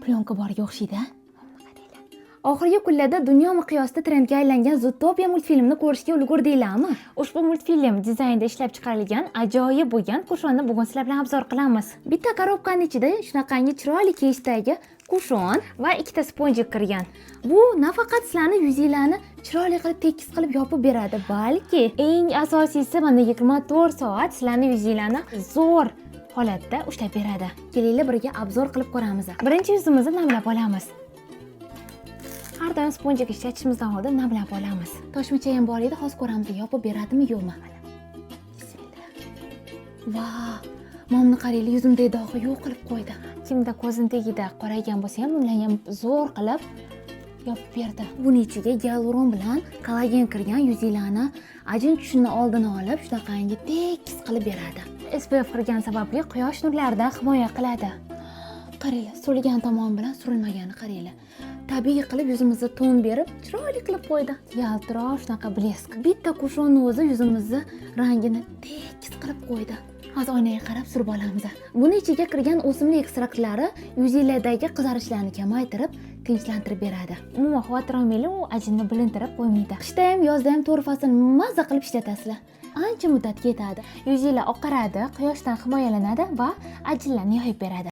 Plyonka borga o'xshaydi, a? Oxirgi kunlarda dunyo miqyosida trendga aylangan Zootopia multfilmini ko'rishga ulgurdinglarmi? Ushbu multfilm dizaynida ishlab chiqarilgan ajoyib bo'lgan kushonni bugun sizlar bilan обзор qilamiz. Bitta korobkani ichida shunaqangi chiroyli keysdagi kushon va ikkita спонжик kirgan. Bu nafaqat sizlarni yuzinglarni chiroyli qilib, tekis qilib yopib beradi, balki eng asosiysi, mana, 24 soat sizlarni yuzinglarni zo'r holatda ushlab beradi. Kelinglar, birga обзор qilib ko'ramiz. Birinchi yuzimizni namlab olamiz. Har doim спонжик ishlatishimizdan oldin namlab olamiz. Toshmacha ham bor edi, hozir ko'ramiz, yopib beradimi, yo'qmi. Bismillah. Va, mana buni qaranglar, yuzimdagi dog'i yo'q qilib qo'ydi. Kimda ko'zini tagida qoraygan bo'lsa ham, ularni ham zo'r qilib yopib berdi. Buni ichiga gialuron bilan kollagen kirgan, yuzinglarni ajin tushishini oldini olib, shunaqangi tekis qilib beradi. SPF kirgani sababli quyosh nurlaridan himoya qiladi. Qaranglar, surilgan tomoni bilan surilmagani, qaranglar. Tabiiy qilib yuzimizga ton berib, chiroyli qilib qo'ydi. Yaltiroq shunaqa блеск. Bitta kushonni o'zi yuzimizni rangini tekis qilib qo'ydi. Hozir oynaga qarab surib olamiz. Buni ichiga kirgan o'simlik ekstraktlari yuzinglardagi qizarishlarni kamaytirib, tinchlantirib beradi. Umuman xavotir olmanglar, u ajinni bilintirib qo'ymaydi. Qishda ham, yozda ham, to'rt fasl mazza qilib ishlatasizlar. Ancha muddatga yetadi. Yuzinglar oqaradi, quyoshdan himoyalanadi va ajinlarni yoyib beradi.